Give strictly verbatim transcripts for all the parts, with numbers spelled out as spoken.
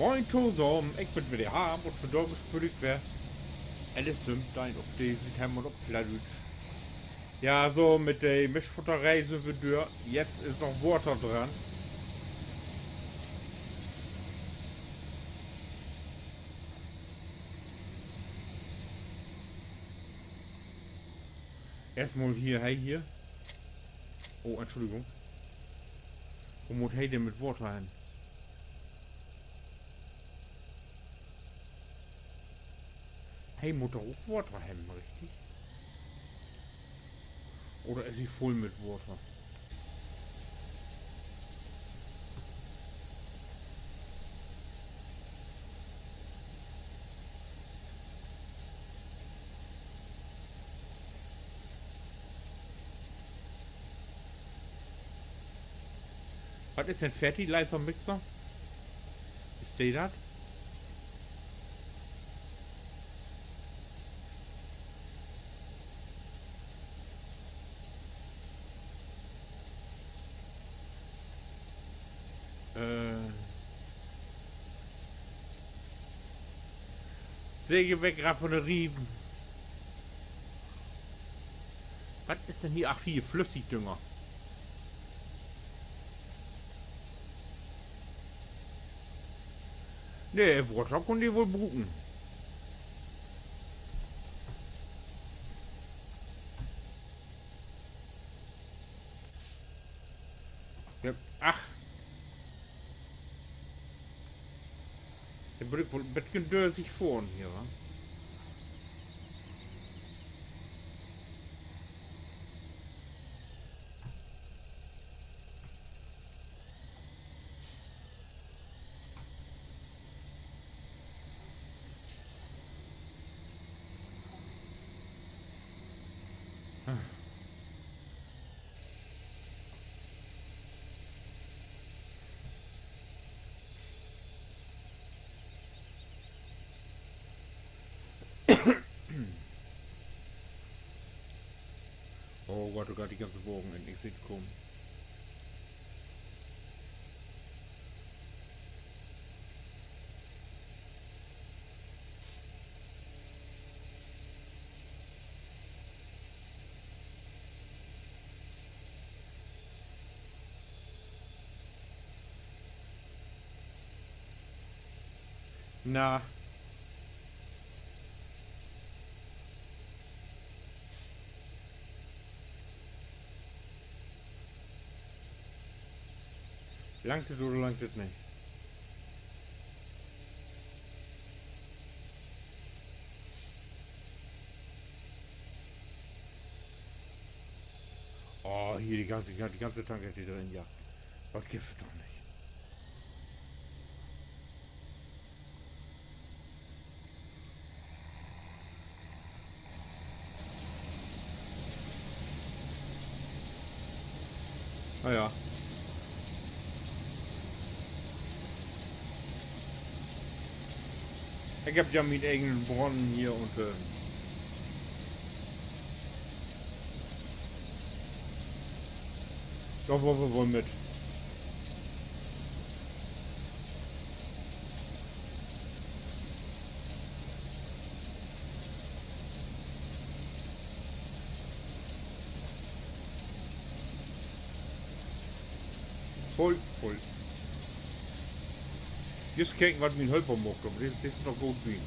Moin tosamen, ik bün weer de Harm un vandaag speel ik weer Alice Simstein op de Südhemmern op Plattdüütsch. Ja, so mit de Mischfutteree sünd wi dör. Jetzt is noch Water dran. Eerstmal hier, he hier. Oh, Entschuldigung. Wo mutt he denn mit Water hen? He mutt doch ok Water hebben, richtig? Oder is he vull mit Water? Wat is denn Fertilizer-Mixer? Is de dat? Äh. Sägewerk, Raffinerie. Wat is denn hier? Ach, hier, Flüssigdünger. Nee, Water kunn de woll bruken. Ja, ach. Denn bün ik woll en beten dösig fohren hier, wa? Oh Gott, oh Gott, de ganze Wagen in, ik seh 't kamen. Na. Langt dat oder langt dat nich? Oh, hier, de ganze, de ganze Tank hett de drin, ja. Wat gifft dat doch nich. Na ja. Ik heff ja mien egen Brunnen hier un, äh, dor wüllt wi woll mit. Vull, vull. Jüst kieken, wat mien Hölper maakt, aver de, de is noch goot bi.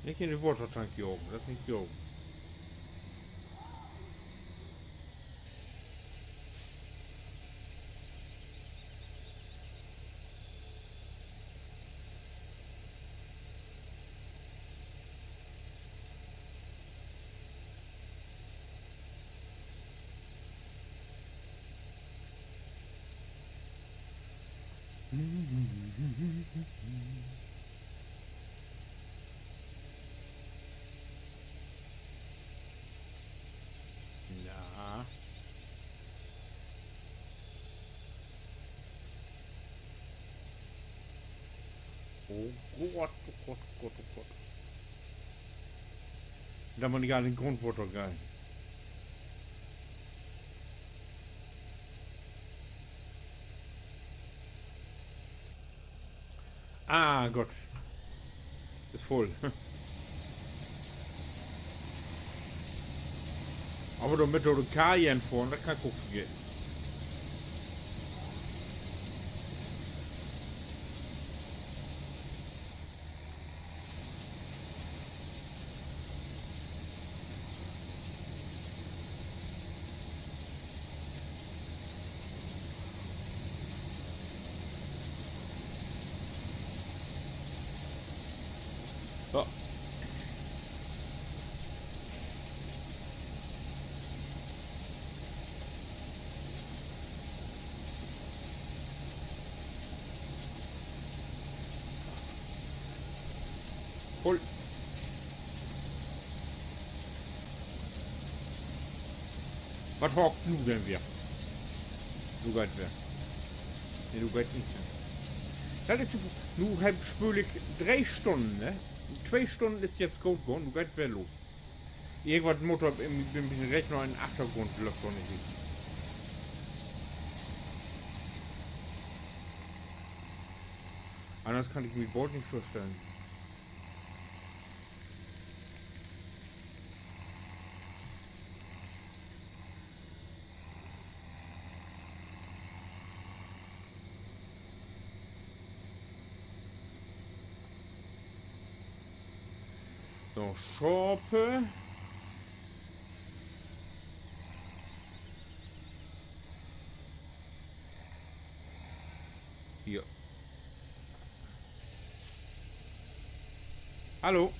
Nich in de Watertank jagen, dat is nich goot. Oh Gott, oh Gott, oh Gott, oh Gott. Dor mutt ik al in Grundwater gahn. Ah, Gott. Is vull. Aver dor mit de Kajen fohren, dat kann ik ok vergeten. So. Vull. Wat haakt nu denn weer? Nu geiht weer. Nee, nu geiht nich mehr. Dat is, nu heff, spööl ik dree Stunnen, ne? Twee Stunnen is jetzt goot gahn, nu geiht weer los. Irgendwat mutt dor in, in, in Rechner in Achtergrund löppt dor nich richtig. Anners kann ik mi Boot nich vörstellen. So, Schape. Hier. Hallo.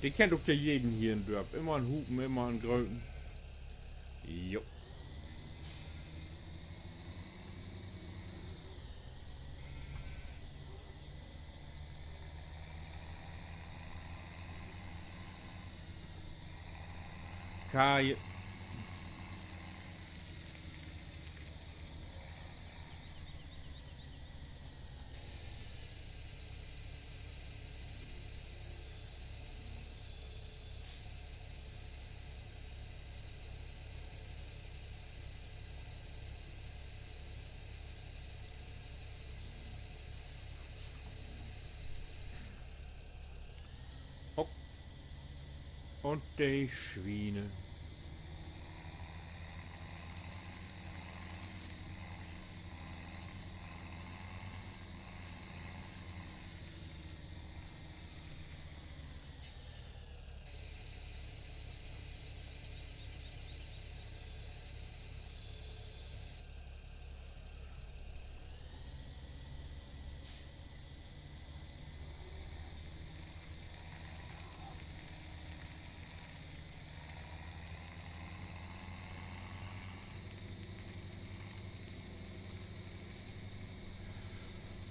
De kennt ok ja jeden hier in Dörp. Immer en Hupen, immer en Gröten. Jo. Kaje. Ok. Un de Swiene.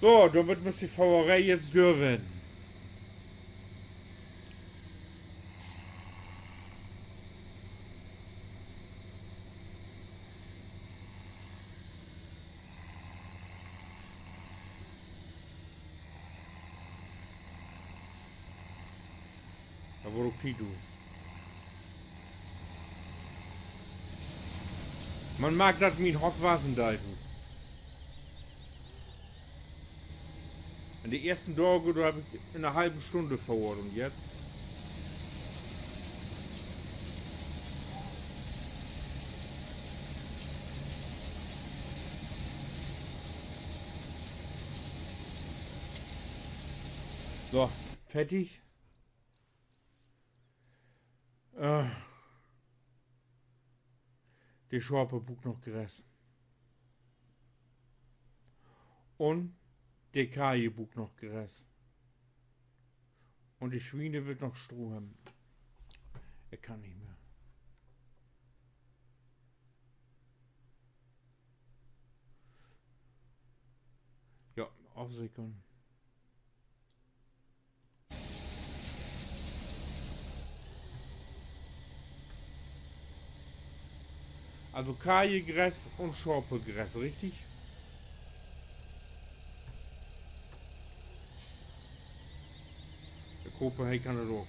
So, dormit müss de Fohreree jetzt dör ween. Dat warrt ok Tiet, du. Man markt, dat mien Hoff wassen deit, du. In de eersten Daag, dor heff ik in 'ne halve Stünn fohrt un jetzt So, fertig. Äh, de Schape bruukt noch Gras. Un de Kaje bruukt noch Gras. Un de Swiene wüllt noch Stroh hebben. Ik kann nich mehr. Ja, afsekern. Also Kajegras un Schapegras, richtig? Hoop, he kann dat ok.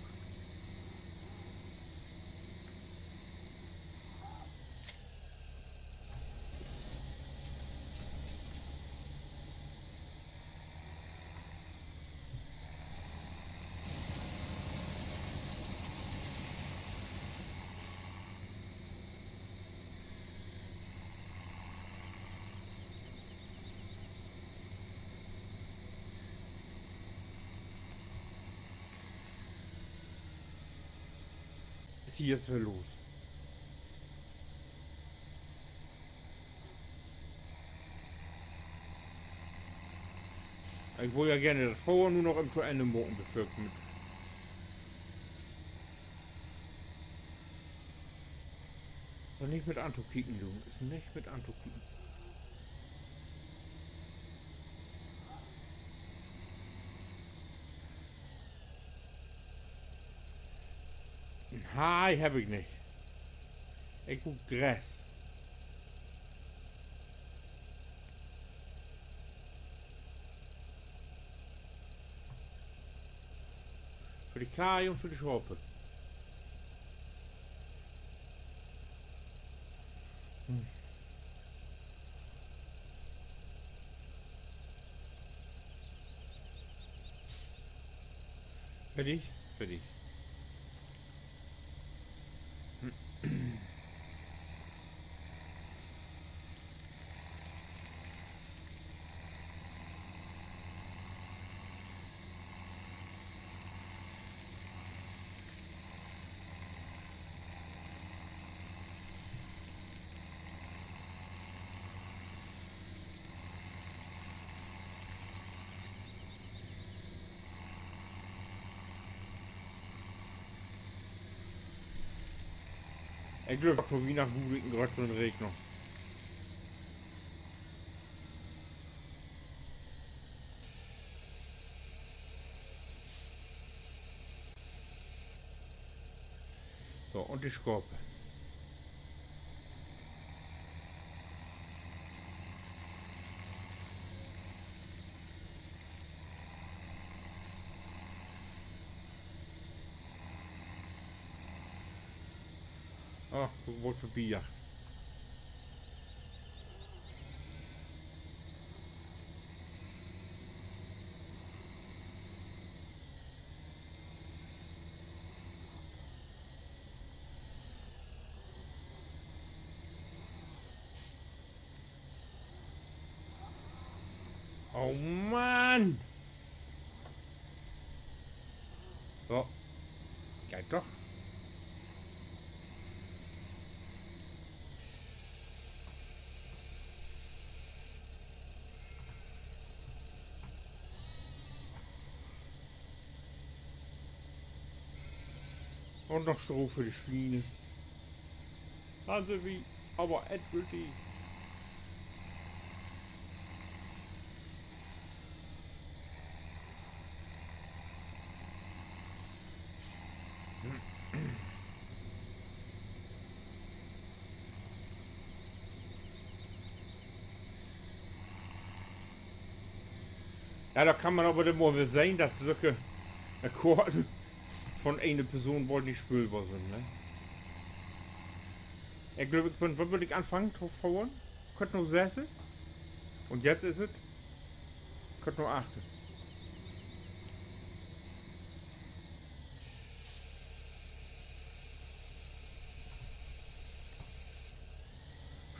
Wat is hier nu los? Ik wull ja geern dat Fohren nu noch even to Enn maken, bevör ik mit So, nich mit antokieken, du. Is nich mit antokieken. En Hai heff ik nich. Ik bruuk Gras. För de Keih un för de Schape. Hm. Fertig? Fertig. Ik glööv, to Wiehnachten bruuk ik en grötteren Regner. So, un de Schape. Ach, wo-, wat för Bier. Oh Mann! So. Geiht doch. Un noch Stroh för de Swiene. Dann sünd wi aver endgültig. Ja, dor kann man aver denn mal weer sehn, dat sülke Akkorde von ene Person woll nich speelbar sünd, ne? Ik glööv, ik bün, wann bün ik anfangen to fohren? Kwart na sesse. Un jetzt is et Kwart na achte.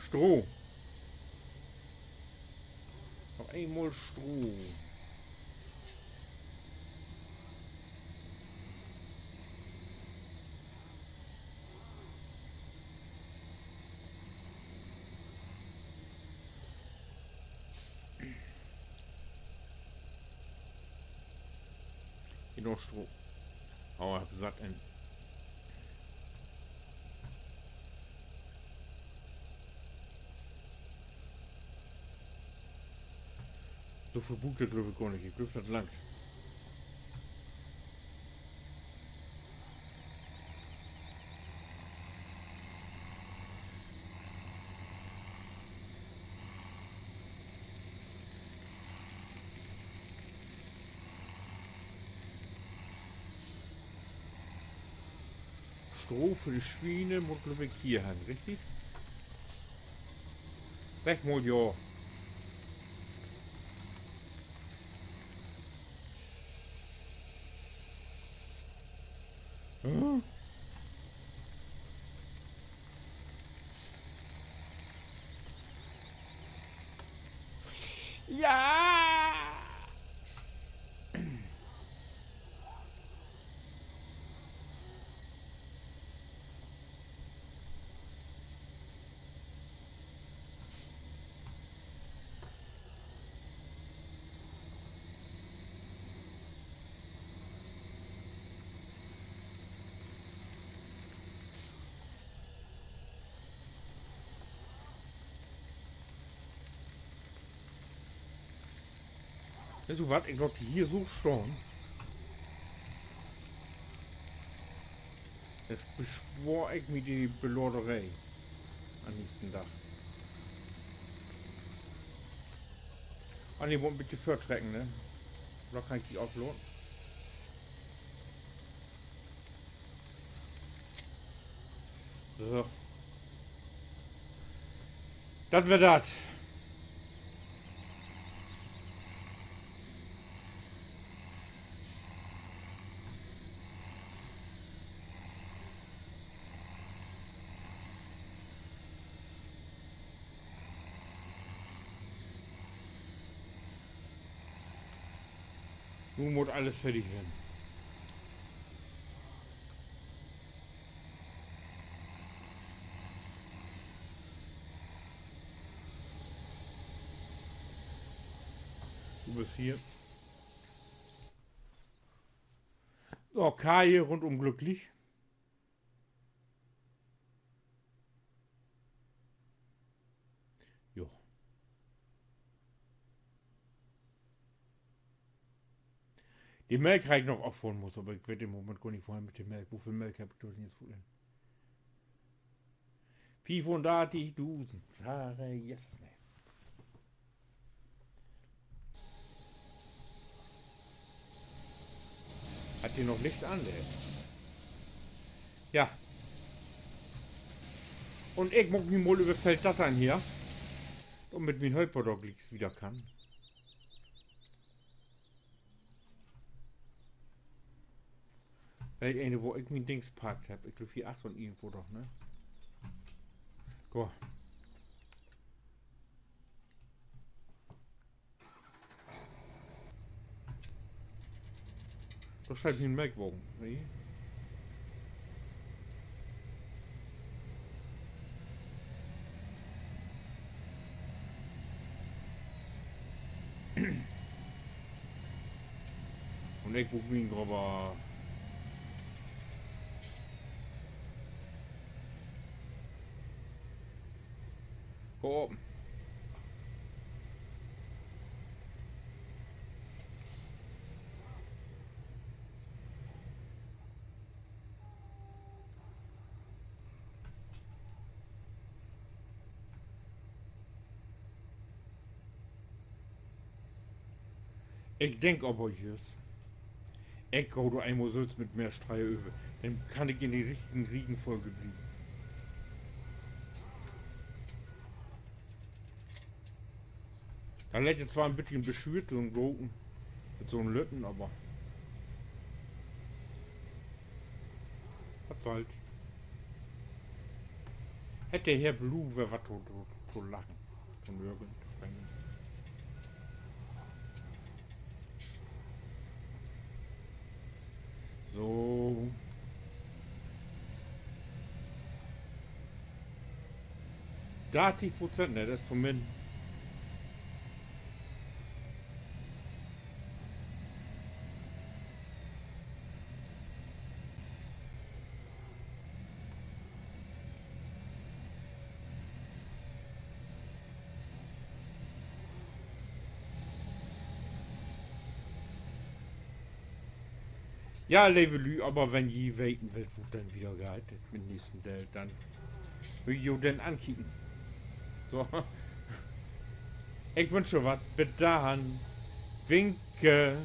Stroh. Noch eenmal Stroh. Hier noch Stroh. Aver hebb satt in. So veel bruukt de, glööv ik, gor nich. Ik glööv, dat langt. Stroh för de Swiene mutt, glööv ik, hier hen, richtig? Segg mal ja. Hm? Ja! Weetst du wat, ik laat de hier so stahn. Denn bespoor ik mi de Beladeree an'n nächsten Dag. Ah, nee, mutt en bitjen vörtrecken, ne? Dor kann ik de afladen. So. Dat weer dat. Nu mutt allens fardig ween. Du büst hier. So, Kaje rundum glücklich. Jo. De Melk harr ik noch afhalen musst, aver ik weet in'n Moment gor nich, wohen mit de Melk. Woveel Melk heff ik dor denn nu vör in? Fiefundörtigdusend. Herrjesses, nee. Hett de noch Licht an, ne? Ja. Un ik maak mi mal över Feld dat denn hier, dormit mien Hölper dor glieks wieder kann. Weet een, wo ik mien Dings parkt heff? Ik glööv, hier achtern irgendwo doch, ne? Goh. Dor steiht mien Melkwagen, ne? Un ik bruuk mien Grubber. Komm. Ik denk aver jüst, ik gah dor eenmal sülvst mit mehr Streih över. Denn kann ik in de richtige Riegenfolge blieven. Dat lett nu zwar en bitjen beschüert, so'n groten mit so'n lütten, aver wat sall't. Hett de Herr Blue weer wat to, to, to lachen, to nörgeln, to brengen. So. Dartig Prozent, ne, dat is to min. Ja, leve Lüüd, aver wenn ji weten wüllt, wo 't denn wieder geiht, mit 'n nächsten Deel, denn mööt ji jo den ankieken. So. Ik wünsch jo wat. Bit dorhen. Winke.